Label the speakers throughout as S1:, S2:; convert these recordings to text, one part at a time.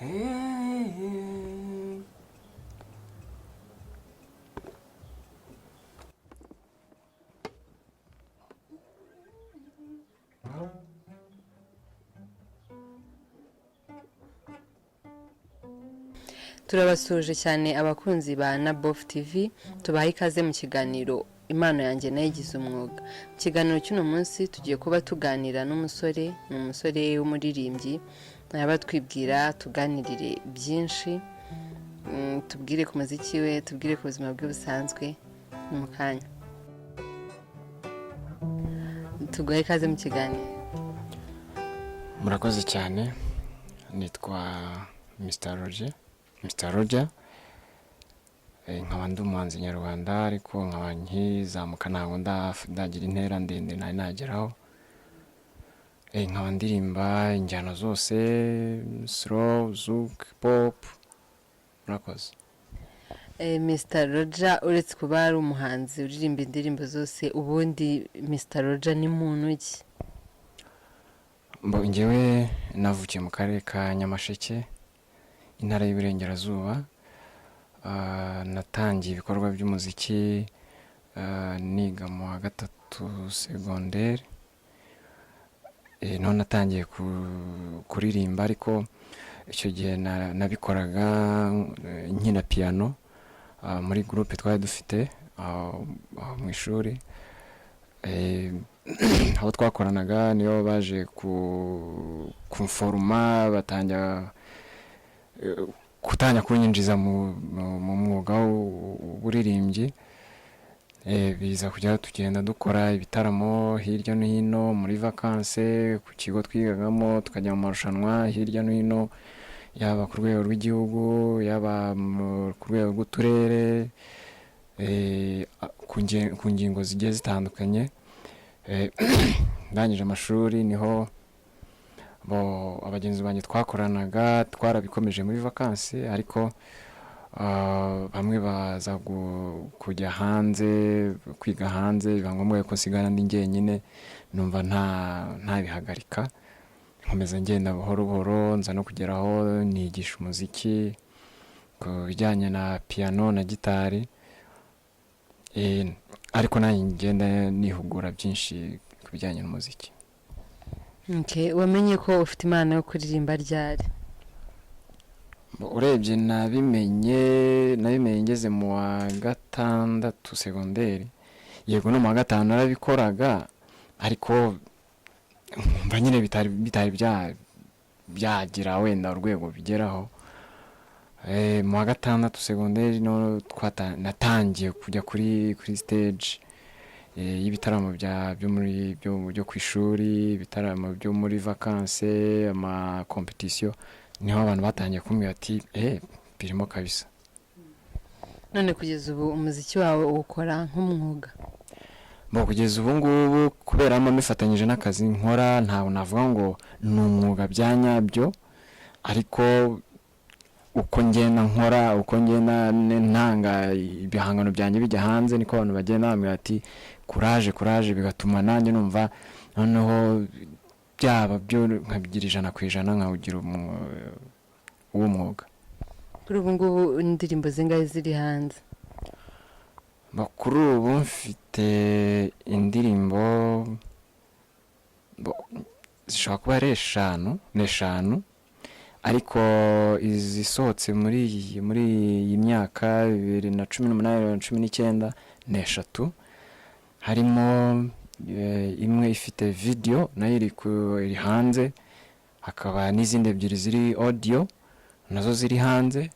S1: Eh.
S2: Turabasuhuje cyane abakunzi ba Nabof TV, tubaha ikaze mu kiganiro Impano Yanjye Nayigize Umwuga. Mu kiganiro cy'uno munsi tugiye kuba tuganira n'umusore, ni umusore w'umuririmbyi, yaba twibwira, tuganirire byinshi, tubwire ku muziki we, tubwire ku buzima bwe busanzwe. Ni mu kanya tuguhe ikaze mu kiganiro.
S1: Murakoze cyane. Nitwa Mr Roger, Mr Roger. Nkaba ndi umuhanzi nyarwanda, ariko nkaba nkizamuka, ntabwo ndagira intera ndende nari nageraho. Nkaba ndirimba injyana zose: slow, zouk, pop. Murakoze.
S2: Mr Roger, uretse kuba ari umuhanzi uririmba indirimbo zose, ubundi Mr Roger ni muntu ki?
S1: Mbo njyewe navukiye mu karere ka Nyamasheke, Intara y'Iburengerazuba. Natangiye ibikorwa by'umuziki niga mu wa gatatu segonderi. Niho natangiye kuririmba, ariko icyo gihe nabikoraga nkina piano muri groupe twari dufite aho mu ishuri. Aho twakoranaga niyo baje kumforuma, batangira gutangira kunyinjiza mu mwuga w'uburirimbyi. Biza kujya tugenda dukora ibitaramo hirya no hino muri vacances ku kigo twigagamo, tukajya mu marushanwa hirya no hino, yaba ku rwego rw'igihugu, yaba ku rwego rw'uturere, ku ngingo zigiye zitandukanye. Ndangije amashuri niho bo abagenzi banjye twakoranaga twarabikomeje muri vacances, ariko bamwe baza kujya hanze, kwiga hanze, biba ngombwa ko nsigara ndi njyenyine. Numva ntabihagarika, nkomeza ngenda buhoro buhoro, nza no kugeraho nigisha umuziki ku bijyanye na piano na gitari. Ariko nanjye ngenda nihugura byinshi ku bijyanye n'umuziki.
S2: Okay. Wamenye ko ufite impano yo kuririmba ryari?
S1: Urebye nabimenye ngeze mu wa gatandatu segonderi. Yego, no mu wa gatanu narabikoraga, ariko nkumva nyine bitari byagira wenda urwego bigeraho. Mu wa gatandatu segonderi no natangiye kujya kuri stage y'ibitaramo bya byo muri byo, byo ku ishuri, ibitaramo byo muri vacances, ama competition. Niho abantu batangiye kumbwira ati: "Birimo kabisa."
S2: None kugeza ubu umuziki wawe uwukora nk'umwuga?
S1: Bo kugeza ubu ngubu, kubera mba mbifatanyije n'akazi nkora, ntabwo navuga ngo ni umwuga bya nyabyo, ariko uko ngenda nkora, uko ngenda ntanga ibihangano byanjye bijya hanze, niko abantu bagenda bambwira ati: "Courage, courage," bigatuma nanjye numva noneho byaba byo nkabigira 100%, nkawugira uw'umwuga.
S2: Kuri ubu ngubu indirimbo zingahe ziri hanze?
S1: Kuri ubu mfite indirimbo zishobora kuba ari eshanu, ni eshanu, ariko izisohotse muri iyi myaka 2018, 2019 ni eshatu. Harimo imwe ifite video nayo iri hanze, hakaba n'izindi ebyiri ziri audio nazo ziri hanze.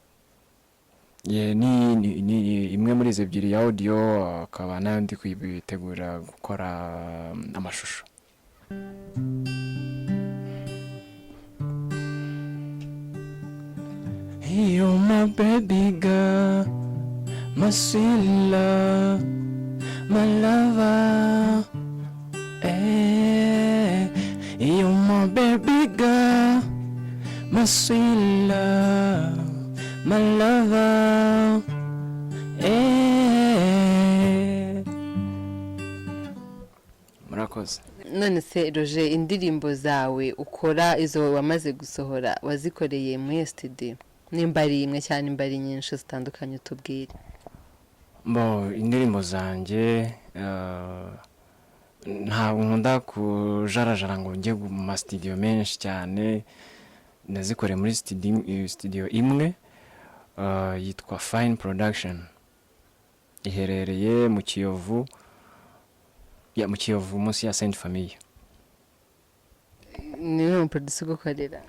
S1: Ni imwe muri izo ebyiri ya audio, akaba nayo ndi kuyitegura gukora amashusho. You're my baby girl, my sweet love, my lover. You're my baby girl, my sweet love, my lover. Murakoze.
S2: None se Roger, indirimbo zawe ukora, izo wamaze gusohora, wazikoreye muri studio? Nimba ari imwe cyane, nimba ari nyinshi zitandukanye, utubwire.
S1: Bo, indirimbo zanjye, ntabwo nkunda kujarajara ngo njye mu masitidiyo menshi cyane. Nazikoreye muri studio imwe, yitwa Fine Production, iherereye mu Kiyovu, ya mu Kiyovu, munsi ya Sainte Famille.
S2: Ni umuproducer ugukorera?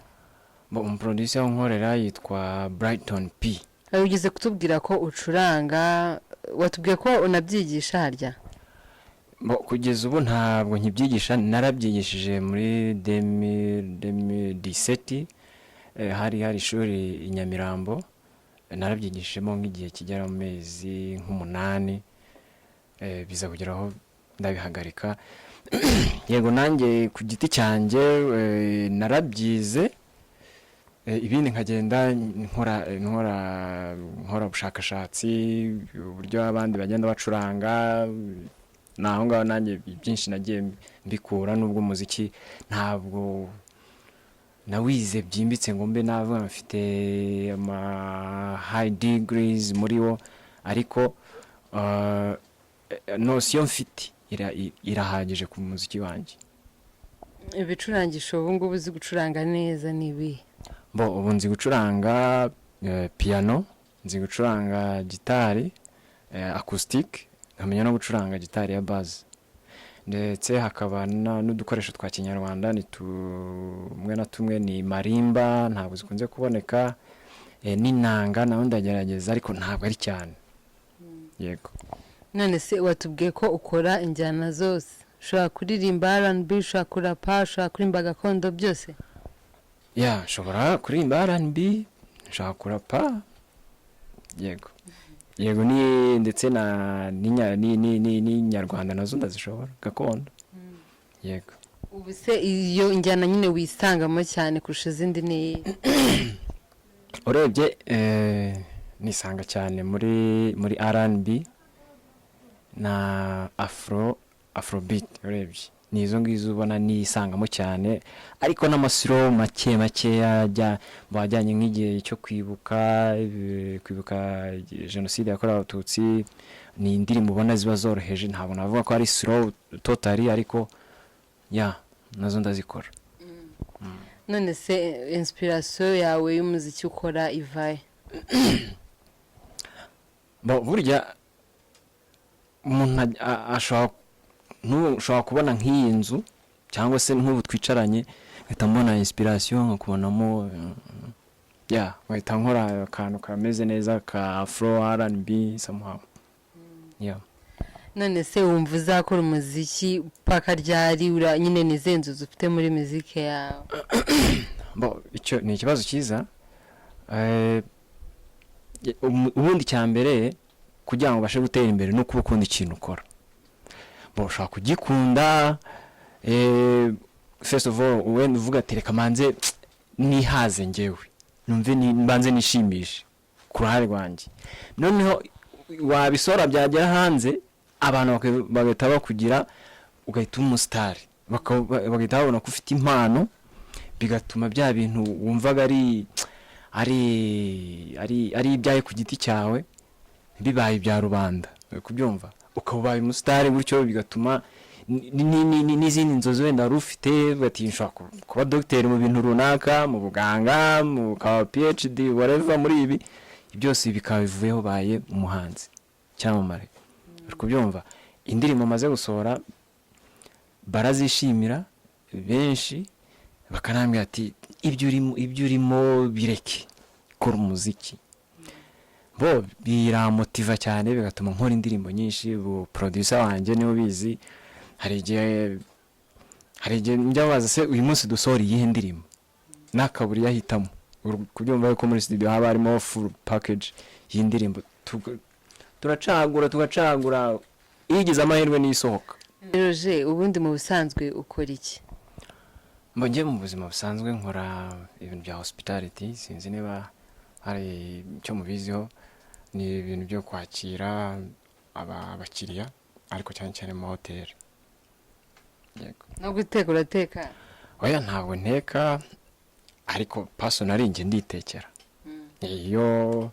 S1: Bo, umuproducer unkorera yitwa Brighton P.
S2: Wari ugeze kutubwira ko ucuranga, watubwiye ko unabyigisha harya?
S1: Bo, kugeza ubu ntabwo nkibyigisha. Narabyigishije muri 2017, hari ishuri i Nyamirambo, narabyigishijemo nk'igihe kigera mu mezi nk'umunani, biza kugeraho ndabihagarika. Yego, nanjye ku giti cyanjye narabyize, ibindi nkagenda nkora ubushakashatsi uburyo abandi bagenda bacuranga. Ni aho ngaho nanjye byinshi nagiye mbikura, nubwo umuziki ntabwo nawize byimbitse ngo mbe navuga mfite ama high degrees muri wo, ariko notion mfite irahagije ku muziki wanjye.
S2: Ibicurangisho ubu ngubu uzi gucuranga neza ni ibihe?
S1: Bo, ubu nzi gucuranga piano, nzi gucuranga gitari acoustic, nkamenya no gucuranga gitari ya bass, ndetse hakaba n'udukoresho twa kinyarwanda ni tumwe na tumwe, ni marimba, ntabwo zikunze kuboneka, n'inanga naho ndagerageza, ariko ntabwo ari cyane, yego.
S2: None se watubwiye ko ukora injyana zose, ushobora kuririmba R&B, ushobora kurapa, ushobora kuririmba gakondo, byose?
S1: Ya, nshobora kuririmba R&B, nshobora kurapa, yego, ni ndetse na n'inyarwanda nazo ndazishobora, gakondo, yego.
S2: Ubu se iyo njyana nyine wisangamo cyane kurusha izindi ni iyihe?
S1: Urebye, nisanga cyane muri R&B na afrobeat. Urebye ni izo ngizo ubona nisangamo cyane, ariko n'amaslow make makeya ajya mu bajyanye nk'igihe cyo kwibuka jenoside yakorewe Abatutsi. Ni indirimbo ubona ziba zoroheje, ntabwo navuga ko ari slow totally, ariko ya, nazo ndazikora.
S2: None se inspiration yawe y'umuziki ukora ivahe?
S1: Bo, burya umuntu ashobora, nk'ubu ushobora kubona nk'iyi nzu cyangwa se nk'ubu twicaranye, nkahita mbona inspiration, nkakubonamo, ya, nkahita nkora akantu kameze neza ka afro, R&B somehow, yeah.
S2: None se wumva uzakora umuziki paka ryari? Nyine ni izihe nzozi ufite muri muzike yawe?
S1: Bo, icyo ni ikibazo cyiza. Ubundi cya mbere kugira ngo ubashe gutera imbere ni ukuba ukunda ikintu ukora. Bo, ushobora kugikunda, first of all wenda uvuga ati: "Reka manze nihaze njyewe, numve mbanze nishimishe ku ruhare rwanjye." Noneho wabisora, byagera hanze, abantu bagahita bakugira, ugahita uba umusitari, bagahita babona ko ufite impano, bigatuma bya bintu wumvaga ari ibyawe ku giti cyawe bibaye ibya rubanda. Uri kubyumva, ukaba ubaye umusitari gutyo, bigatuma n'izindi nzozi wenda wari ufite, bati nshobora kuba dogiteri mu bintu runaka, mu buganga, mu ukaba PhD, whatever, muri ibi byose bikaba bivuyeho, ubaye umuhanzi cyamamare. Uri kubyumva, indirimbo maze gusohora barazishimira benshi, bakanambwira ati: "Ibyo urimo bireke, kora umuziki." Bo, biramotiva cyane, bigatuma nkora indirimbo nyinshi. Ubu producer wanjye niwe ubizi, hari igihe njya mubaza: "Se uyu munsi dusohora iyihe ndirimbo?" Nakabura iyo ahitamo. Uri kubyumva yuko muri studio haba harimo full package y'indirimbo, turacagura, tugacagura, igize amahirwe niyo isohoka.
S2: Roger, ubundi mu busanzwe ukora iki?
S1: Njye mu buzima busanzwe nkora ibintu bya hospitality, sinzi niba hari icyo mubiziho. Ni ibintu byo kwakira abakiriya, ariko cyane cyane mu mahoteli. Yego.
S2: No guteka urateka?
S1: Oya, ntabwo nteka, ariko personally njye nditekera. Iyo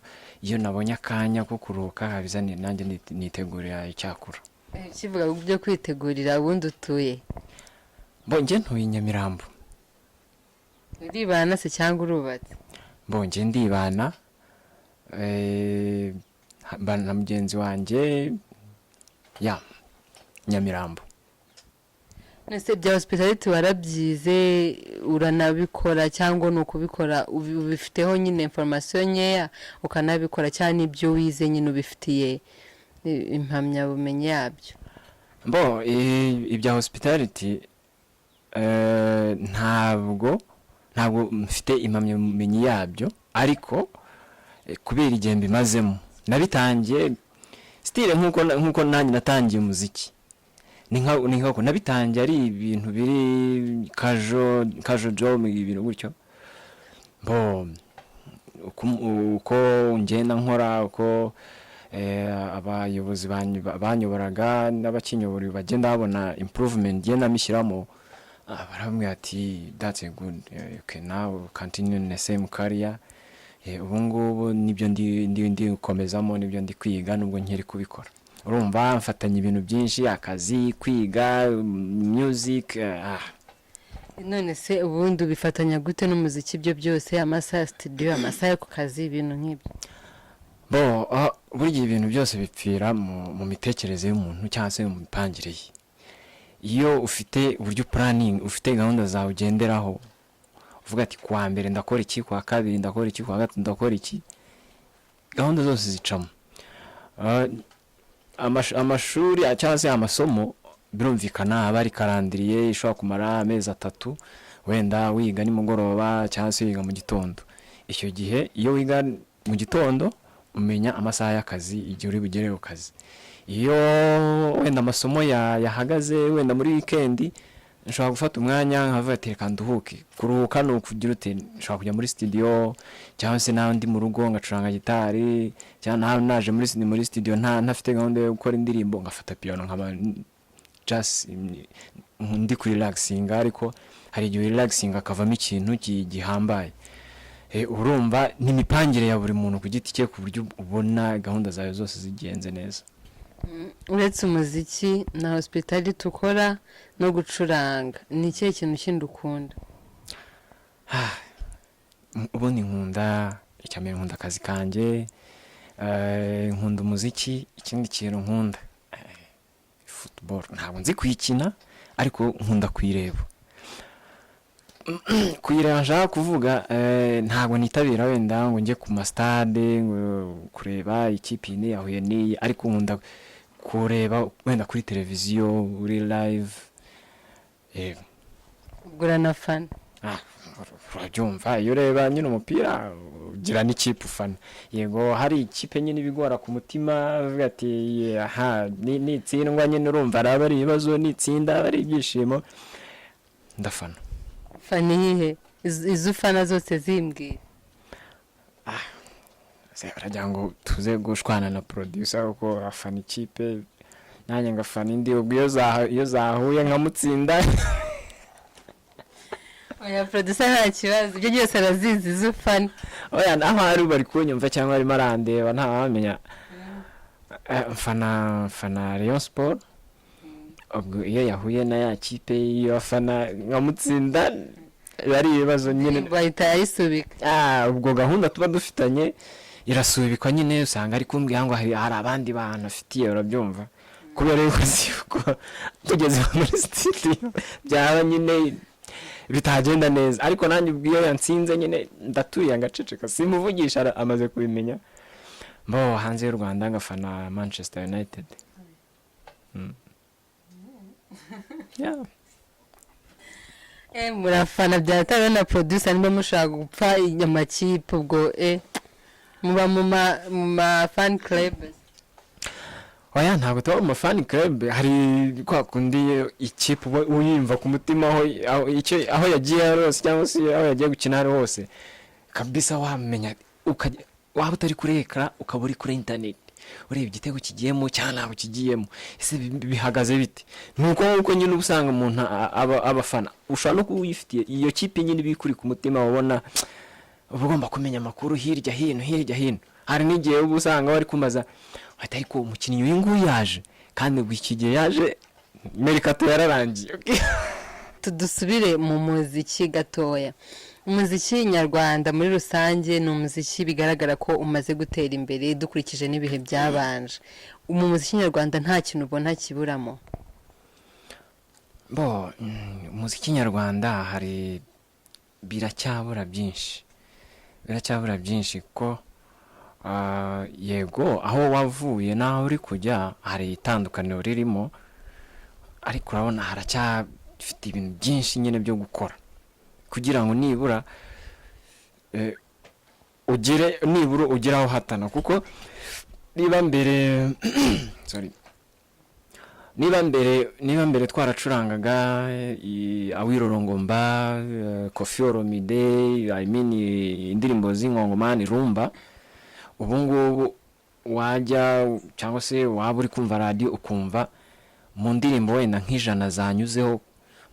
S1: nabonye akanya ko kuruhuka habiza nanjye nitegurira icyakura.
S2: Ukivuga byo kwitegurira, ubundi utuye?
S1: Bo, njye ntuye i Nyamirambo.
S2: Uribana se cyangwa urubatse?
S1: Bo, njye ndibana, mbana na mugenzi wanjye ya Nyamirambo.
S2: Nese bya hospitality warabyize, uranabikora, cyangwa ni ukubikora ubifiteho nyine information nkeya ukanabikora, cyangwa n'ibyo wize nyine ubifitiye impamyabumenyi yabyo?
S1: Bo, ibya hospitality ntabwo mfite impamyabumenyi yabyo, ariko kubera igihe mbimazemo, nabitangiye style nk'uko nanjye natangiye umuziki, ni nka ko nabitangiye ari ibintu biri casual job, ibintu gutyo. Bo, uko ngenda nkora, uko abayobozi banyoboraga n'abakinyobora bagenda babona improvement ngenda mbishyiramo, barambwira ati: "That's a good, okay, now continue in the same career." Ubu ngubu nibyo ndi gukomezamo, nibyo ndi kwiga nubwo nkiri kubikora. Urumva mfatanya ibintu byinshi: akazi, kwiga, music.
S2: None se ubundi ubifatanya gute n'umuziki ibyo byose, amasaha ya studio, amasaha yo ku kazi, ibintu nk'ibyo?
S1: Bo, burya ibintu byose bipfira mu mitekerereze y'umuntu cyangwa se mu mipangire ye. Iyo ufite uburyo planning, ufite gahunda zawe ugenderaho, uvuga ati: "Kuwa mbere ndakora iki, kuwa kabiri ndakora iki, kuwa gatatu ndakora iki," gahunda zose zicamo. Amashuri cyangwa se amasomo, birumvikana aba ari calendrier ishobora kumara amezi 3, wenda wiga nimugoroba cyangwa se wiga mu gitondo. Icyo gihe iyo wiga mu gitondo, umenya amasaha y'akazi, igihe uri bugere ku kazi. Iyo wenda amasomo yahagaze, wenda muri wikendi, nshobora gufata umwanya nkavuga ati: "Reka nduhuke." Kuruhuka ni ukugira ute? Nshobora kujya muri studio, cyangwa se nawe ndi mu rugo ngacuranga gitari, cyangwa nawe naje muri studio ntafite gahunda yo gukora indirimbo, ngafata piano nkaba just ndi kurelaxinga. Ariko hari igihe relaxinga akavamo ikintu gihambaye. Urumva ni imipangire ya buri muntu ku giti cye, ku buryo ubona gahunda zawe zose zigenze neza.
S2: Uretse umuziki na hospitality ukora no gucuranga, ni ikihe kintu kindi ukunda?
S1: Ubundi nkunda, icya mbere nkunda akazi kanjye, nkunda umuziki. Ikindi kintu nkunda, football. Ntabwo nzi kuyikina, ariko nkunda kuyireba. Kuyireba nshaka kuvuga, ntabwo nitabira wenda ngo njye ku masitade ngo kureba ikipe iyi yahuye n'iyi, ariko nkunda kureba wenda kuri televiziyo uri live.
S2: Ubwo uranafana?
S1: Ah, urabyumva, iyo ureba nyine umupira ugira n'ikipe ufana. Yego, hari ikipe nyine ibigora ku mutima, uvuga ati: "Aha nitsindwa nyine urumva araba ari ibibazo, nitsinda aba ari ibyishimo." Ndafana.
S2: Fana iyihe? Izo ufana zose zimbwira.
S1: Se, baragira ngo tuze gushwana na producer, kuko afana ikipe nanjye ngafana indi, ubwo iyo zahuye nkamutsinda.
S2: Oya, producer nta kibazo, ibyo byose arazizi izo ufana.
S1: Oya, naho ari bari kunyumva cyangwa arimo arandeba, ntawamenya. Mfana Rayon Sport. Ubwo iyo yahuye na ya kipe iyo afana nkamutsinda, biba ari ibibazo nyine.
S2: Bahita yayisubika.
S1: Ah, ubwo gahunda tuba dufitanye irasubikwa nyine. Usanga ari kumbwira ngo hari abandi bantu afitiye, urabyumva, kubera yuko azi yuko tugeze muri studio byaba nyine bitagenda neza. Ariko nanjye ubwo iyo yantsinze nyine ndatuye ngaceceka, simuvugisha, amaze kubimenya. Mbo hanze y'u Rwanda ngafana Manchester United. Yeah.
S2: Murafana byatawe na producer, niba mushaka gupfa amakipe, ubwo muba mu ma fan club?
S1: Oya, ntabwo tuba mu fan club. Hari kwa kundi ikipe uba uyimva ku mutima, aho yagiye hose cyangwa se aho yagiye gukina ari hose kabisa, wamenya waba utari kuri écran ukaba uri kuri interineti. Ureba igitego kigiyemo cyangwa ntabwo kigiyemo? Ese bihagaze bite? Ni uko nguko nyine uba usanga umuntu aba abafana, ushobora no kuba uyifitiye iyo kipe nyine iba ikuri ku mutima, ubona uba ugomba kumenya amakuru hirya hino, hirya hino. Hari n'igihe uba usanga bari kumaza bati: "Ariko umukinnyi uyu nguyu yaje," kandi ngo iki gihe yaje mercato yararangiye.
S2: Tudusubire mu muziki gatoya. Umuziki nyarwanda muri rusange ni umuziki bigaragara ko umaze gutera imbere dukurikije n'ibihe byabanje. Mu muziki nyarwanda nta kintu ubona kiburamo?
S1: Bo, umuziki nyarwanda hari biracyabura byinshi, biracyabura byinshi, kuko yego, aho wavuye n'aho uri kujya hari itandukaniro ririmo, ariko urabona haracyafite ibintu byinshi nyine byo gukora kugira ngo nibura ugere, nibura ugere aho uhatana. Kuko niba mbere, sorry, niba mbere twaracurangaga Awilo Longomba, Koffi Olomide, I mean indirimbo z'inkongomani, rumba, ubu ngubu wajya cyangwa se waba uri kumva radiyo, ukumva mu ndirimbo wenda nk'100 zanyuzeho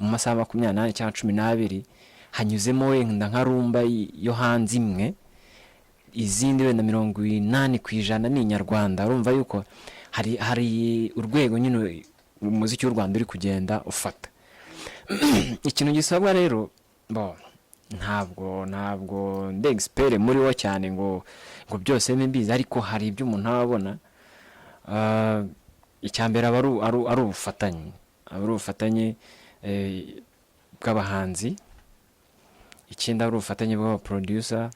S1: mu masaha 24 cyangwa 12, hanyuzemo wenda nka rumba yo hanze imwe, izindi wenda 80% ni inyarwanda. Urumva yuko hari urwego nyine umuziki w'u Rwanda uri kugenda ufata. Ikintu gisabwa rero, bo, ntabwo ndi expert muri wo cyane ngo byose mbe mbizi, ariko hari ibyo umuntu aba abona. Icya mbere aba ari ubufatanye, aba ari ubufatanye bw'abahanzi. Ikindi ari ubufatanye bw'abaproducer.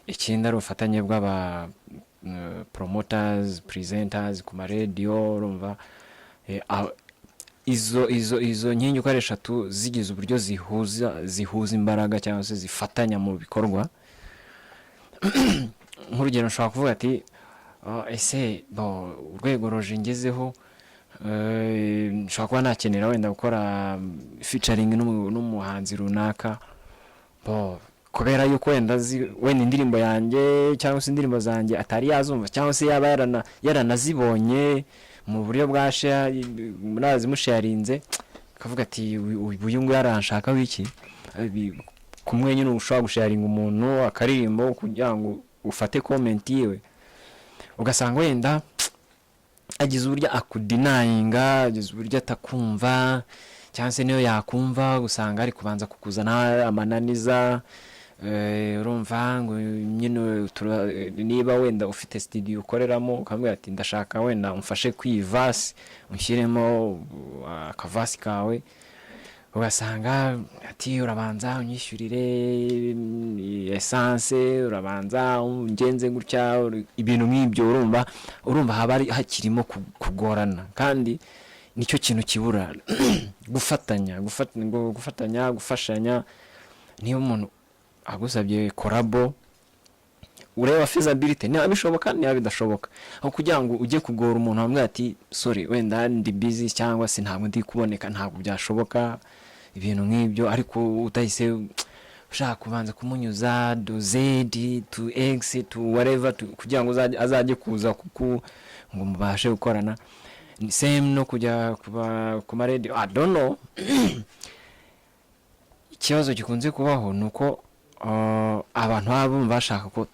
S1: Ikindi ari ubufatanye bw'aba promoters, presenters ku maradiyo. Urumva izo nkingi uko ari eshatu zigize uburyo zihuza imbaraga cyangwa se zifatanya mu bikorwa. Nk'urugero, nshobora kuvuga ati: "Oh, ese bo, urwego roje ngezeho, nshobora kuba nakenera wenda gukora featuring n'umuhanzi runaka." Bo, kubera yuko wenda azi wenda indirimbo yanjye cyangwa se indirimbo zanjye atari yazumva, cyangwa se yaba yaranazibonye mu buryo bwa share, murazimusharinze, akavuga ati: "Uyu nguyu aranshaka wiki." Kumwe nyine ushobora gusharinga umuntu akaririmbo kugira ngo ufate comment yiwe, ugasanga wenda agize uburyo akudenyinga, agize uburyo atakumva, cyangwa se niyo yakumva usanga ari kubanza kukuzana amananiza. Urumva ngo nyine niba wenda ufite studio ukoreramo, ukamubwira ati: "Ndashaka wenda umfashe ku iyi verse, unshyiremo akaverse kawe," ugasanga ati: "Urabanza unyishyurire essence, urabanza ungenze gutya," ibintu nk'ibyo. Urumva haba hakirimo kugorana, kandi nicyo kintu kibura: gufatanya, gufatanya, gufashanya. Niba umuntu agusabye collabo, ureba feasibility, niba bishoboka, niba bidashoboka, aho kugira ngo ujye kugora umuntu wamubwira ati: "Sorry, wenda ndi busy," cyangwa se "Ntabwo ndi kuboneka, ntabwo byashoboka," ibintu nk'ibyo, ariko utahise ushaka kubanza kumunyuza do Z to X to whatever kugira ngo azajye kuza kuku ngo mubashe gukorana. Ni same no kujya kuba ku maradiyo. I don't know, ikibazo gikunze kubaho ni uko abantu baba bumva bashaka ko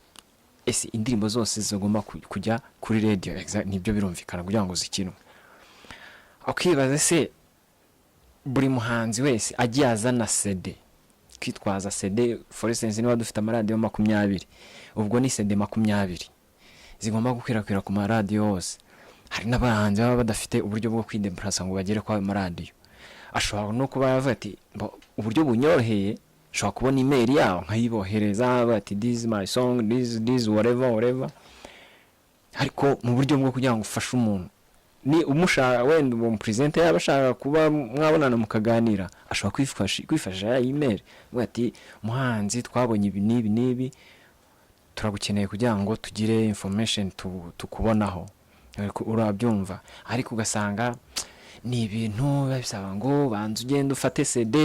S1: ese indirimbo zose zigomba kujya kuri radiyo. Nibyo birumvikana kugira ngo zikinwe. Ukibaza se buri muhanzi wese agiye azana CD, kwitwaza CD, for instance niba dufite amaradiyo 20, ubwo ni CD 20 zigomba gukwirakwira ku maradiyo hose. Hari n'abahanzi baba badafite uburyo bwo kwidepurasa ngo bagere kuri ayo maradiyo. Ashobora no kuba yavuga ati: "Uburyo bunyoroheye, nshobora kubona email yawo nkayibohereza," bati: "This is my song, this, this, whatever, whatever." Ariko mu buryo bwo kugira ngo ufashe umuntu, ni umushaka wenda uwo mupresenter yaba ashaka kuba mwabonana mukaganira, ashobora kwifashisha ya email, avuga ati: "Muhanzi, twabonye ibi n'ibi n'ibi, turagukeneye kugira ngo tugire information tukubonaho." Ariko urabyumva, ariko ugasanga ni ibintu biba bisaba ngo banza ugende ufate CD.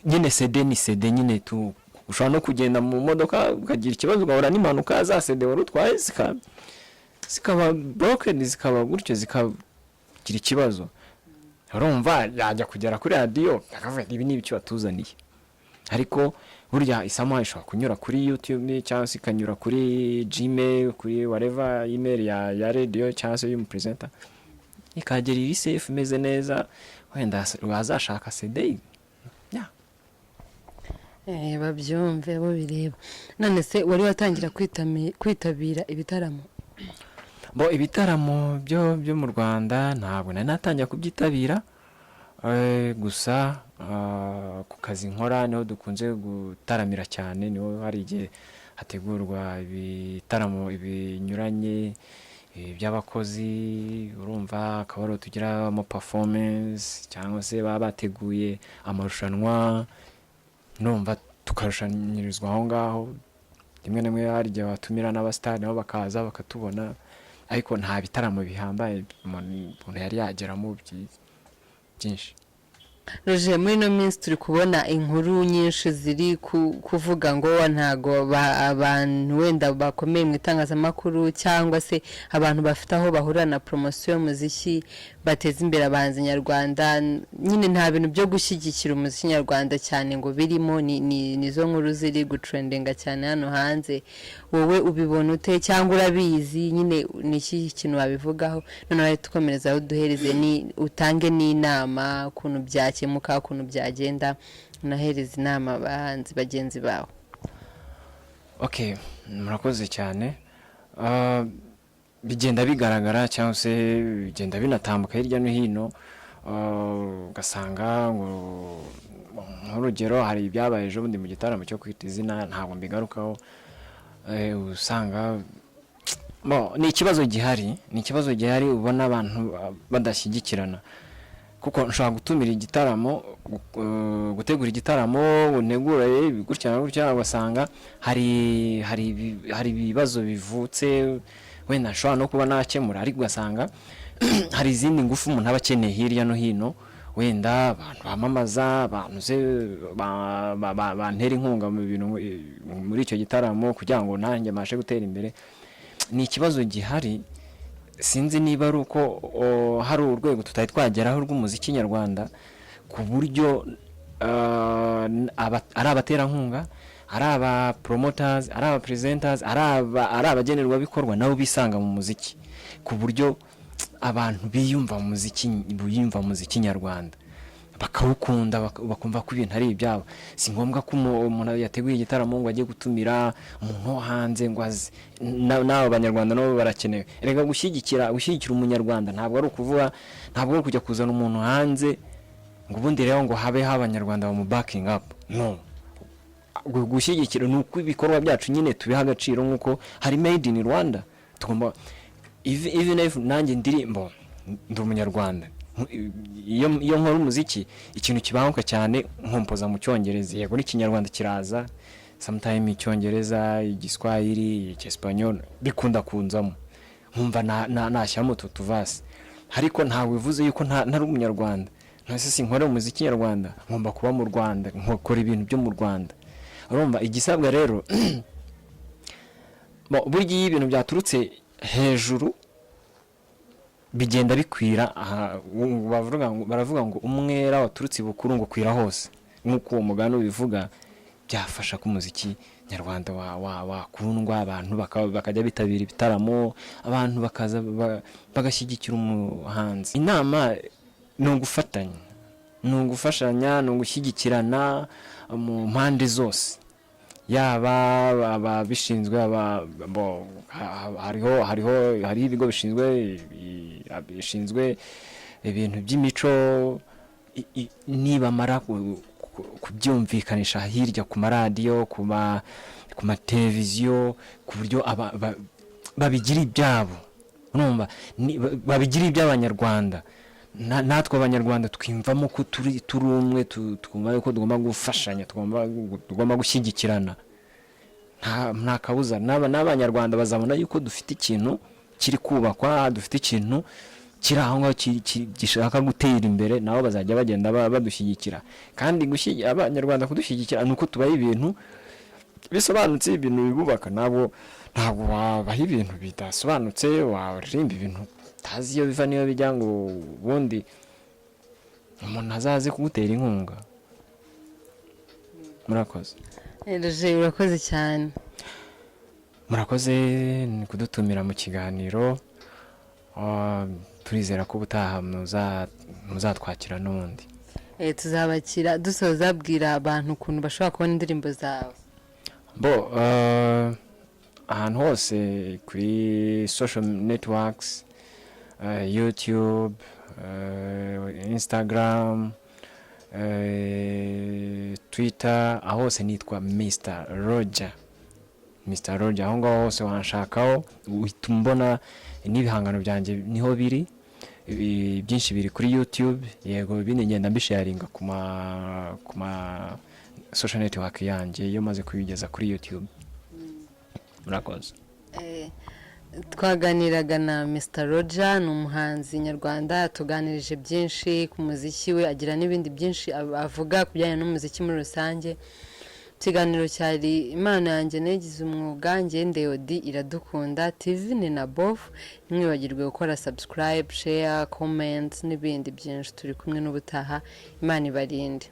S1: Nyine CD ni CD nyine tu, ushobora no kugenda mu modoka ukagira ikibazo, ugahura n'impanuka, za CD wari utwaye zika zikaba broken, zikaba gutyo, zikagira ikibazo. Urumva yajya kugera kuri radiyo akavuga ati, "Ibi ni ibiki batuzaniye?" Ariko burya isama ishobora kunyura kuri YouTube cyangwa se ikanyura kuri Gmail, kuri whatever email ya radio cyangwa se y'umupresenter, ikagera iri safe, imeze neza. Wenda wazashaka CD, yeah.
S2: Babyumve abo bireba. None se wari watangira kwitabira ibitaramo?
S1: Bo, ibitaramo byo mu Rwanda ntabwo nari natangira kubyitabira. Gusa ku kazi nkora niho dukunze gutaramira cyane, niho hari igihe hategurwa ibitaramo binyuranye, by'abakozi. Urumva akaba ariho tugiramo performance, cyangwa se baba bateguye amarushanwa, numva tukarushanyirizwa aho ngaho. Rimwe na rimwe hari igihe batumira n'abasitari, nabo bakaza bakatubona, ariko nta bitaramo bihambaye umuntu yari yageramo byinshi.
S2: Roger, muri ino minsi turi kubona inkuru nyinshi ziri kuvuga ngo ntago abantu wenda bakomeye mu itangazamakuru cyangwa se abantu bafite aho bahurira na poromosiyo y'umuziki bateza imbere abahanzi nyarwanda. Nyine nta bintu byo gushyigikira umuziki nyarwanda cyane ngo birimo. Nizo nkuru ziri gutrendinga cyane hano hanze. Wowe ubibona ute, cyangwa urabizi? Nyine ni iki kintu wabivugaho? Noneho tukomereza aho duhereze, ni utange n'inama ukuntu byakemuka, ukuntu byagenda, unahereza inama abahanzi bagenzi bawe.
S1: Okay, murakoze cyane. Bigenda bigaragara cyangwa se bigenda binatambuka hirya no hino, ugasanga ngo, nk'urugero, hari ibyabaye ejo bundi mu gitaramo cyo Kwita Izina, ntabwo mbigarukaho. Usanga bo, ni ikibazo gihari, ni ikibazo gihari ubona abantu badashyigikirana, kuko nshobora gutumira igitaramo, gutegura igitaramo, ntegura gutya na gutya, ugasanga hari ibibazo bivutse wenda nshobora no kuba nakemura, ariko ugasanga hari izindi ngufu umuntu aba akeneye hirya no hino, wenda abantu bamamaza, abantu se bantera inkunga mu bintu muri icyo gitaramo kugira ngo nanjye mbashe gutera imbere. Ni ikibazo gihari. Sinzi niba ari uko hari urwego tutari twageraho rw'umuziki nyarwanda, ku buryo ari abaterankunga, ari aba promoters, ari aba presenters, ari abagenerwabikorwa, nabo bisanga mu muziki, ku buryo abantu biyumva mu muziki, biyumva mu muziki nyarwanda, bakawukunda, bakumva ko ibintu ari ibyabo. Si ngombwa ko umuntu yateguye igitaramo ngo ajye gutumira umuntu wo hanze ngo aze. N'abo banyarwanda nabo barakenewe erega. Gushyigikira umunyarwanda ntabwo ari ukuvuga, ntabwo ari ukujya kuzana umuntu hanze ngo ubundi rero ngo habeho abanyarwanda bamu backing up. No gushyigikira ni uko ibikorwa byacu nyine tubiha agaciro, nk'uko hari made in Rwanda. Tugomba, even if nanjye ndirimbo ndi umunyarwanda, iyo nkora umuziki, ikintu kibanguka cyane nkompoza mu Cyongereza. Yego, n'Ikinyarwanda kiraza sometime, Icyongereza, Igiswahili, Icyesipanyol bikunda kunzamo, nkumva nashyiramo utu tuvasi, ariko ntabwo bivuze yuko ntari umunyarwanda. Ntase sinkora umuziki nyarwanda, ngomba kuba mu Rwanda, nkakora ibintu byo mu Rwanda. Urumva igisabwa rero, burya iyo ibintu byaturutse hejuru bigenda bikwira aha. Baravuga ngo umwera waturutse ibukuru ngo ukwira hose. Nk'uko uwo mugani ubivuga, byafasha ko umuziki nyarwanda wakundwa, abantu bakajya bitabira ibitaramo, abantu bakaza bagashyigikira umuhanzi. Inama ni ugufatanya, ni ugufashanya, ni ugushyigikirana mu mpande zose, yaba ababishinzwe, hariho ibigo bishinzwe ibintu by'imico, nibamara kubyumvikanisha hirya ku maradiyo, ku mateleviziyo, ku buryo babigira ibyabo. Urumva babigira iby'abanyarwanda. Natwe abanyarwanda twiyumvamo ko turi umwe, twumva yuko tugomba gufashanya, tugomba gushyigikirana. Nta kabuza n'abanyarwanda bazabona yuko dufite ikintu kiri kubakwa, dufite ikintu kiri aho ngaho gishaka gutera imbere, nabo bazajya bagenda badushyigikira. Kandi abanyarwanda kudushyigikira ni uko tubaye ibintu. bisobanutse, ibintu bibubaka. Ntabwo wabaha ibintu bidasobanutse, waririmba ibintu utazi iyo biva n'iyo bijya, ngo ubundi umuntu azaze kugutera inkunga. Murakoze.
S2: Roger, urakoze cyane.
S1: Murakoze ni kudutumira mu kiganiro. Turizera ko ubutaha muzatwakira n'ubundi.
S2: Tuzabakira. Dusoza, bwira abantu ukuntu bashobora kubona indirimbo zawe.
S1: Bo ahantu hose kuri social networks, YouTube, Instagram, Twitter, aho hose nitwa Mr Roger, Mr Roger. Aho ngaho hose wanshakaho, uhita umbona n'ibihangano byanjye niho biri. Byinshi biri kuri YouTube, yego, ibindi ngenda mbisharinga ku ma social network yanjye iyo maze kubigeza kuri YouTube. Murakoze.
S2: Twaganiraga na Mr Roger, ni umuhanzi nyarwanda, yatuganirije byinshi ku muziki we, agira n'ibindi byinshi avuga ku bijyanye n'umuziki muri rusange. Ikiganiro cyari Impano Yanjye Nayigize Umwuga. Ngendeyodi Iradukunda TV ni na Bof. Ntimwibagirwe gukora subscribe, share, comment n'ibindi byinshi. Turi kumwe n'ubutaha, Imana ibarinde.